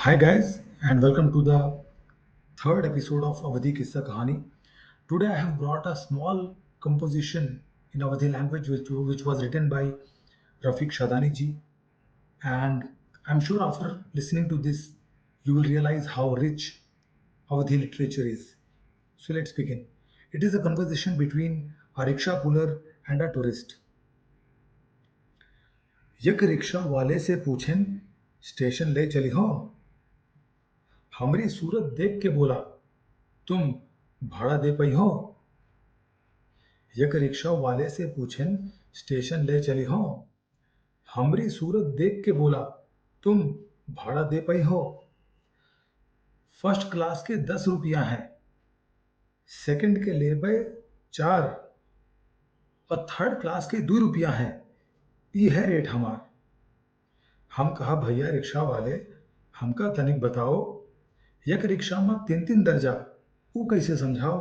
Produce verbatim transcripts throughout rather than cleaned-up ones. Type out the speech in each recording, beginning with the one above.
Hi guys, and welcome to the third episode of Awadhi Kissa Kahani. Today I have brought a small composition in Awadhi language which, which was written by Rafiq Shadani ji, and I'm sure after listening to this you will realize how rich Awadhi literature is. So let's begin. It is a conversation between a rickshaw puller and a tourist. एक रिक्शा वाले से पूछेन, स्टेशन ले चली हो? हमरी सूरत देख के बोला, तुम भाड़ा दे पई हो? एक रिक्शा वाले से पूछेन, स्टेशन ले चली हो? हमरी सूरत देख के बोला, तुम भाड़ा दे पई हो? फर्स्ट क्लास के दस रुपया हैं, सेकंड के लेबे चार और थर्ड क्लास के दो रुपया हैं, ई है रेट हमार। हम कहा, भैया रिक्शा वाले, हमका तनिक बताओ, एक रिक्शा में तीन तीन दर्जा, ऊ कैसे समझाओ?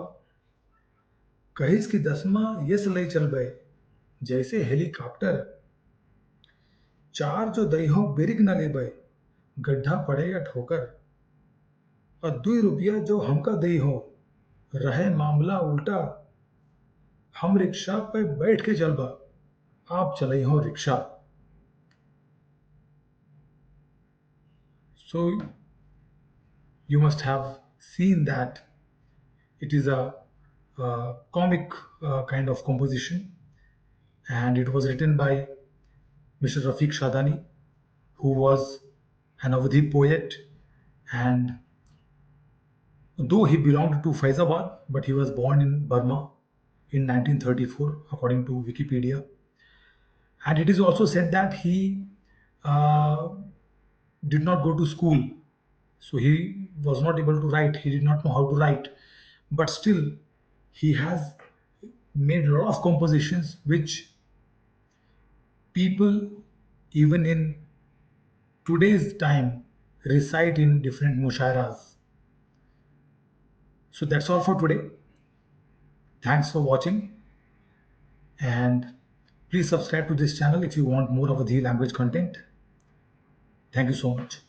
कहिस कि दसमा यस ले चलबे, जैसे हेलीकॉप्टर। चार जो दई हो ब्रेक न लेबे, गड्ढा पड़े या ठोकर। और दुई रुपया जो हमका दई हो, रहे मामला उल्टा। हम रिक्शा पे बैठ के चलबा, आप चलई हो रिक्शा। So you must have seen that it is a, uh, comic, uh, kind of composition, and it was written by Mister Rafiq Shadani, who was an Awadhi poet, and though he belonged to Faizabad, but he was born in Burma in nineteen thirty-four, according to Wikipedia. And it is also said that he, uh, did not go to school, so he was not able to write, he did not know how to write, but still he has made a lot of compositions which people, even in today's time, recite in different mushaeras. So that's all for today. Thanks for watching, and please subscribe to this channel if you want more Awadhi language content. Thank you so much.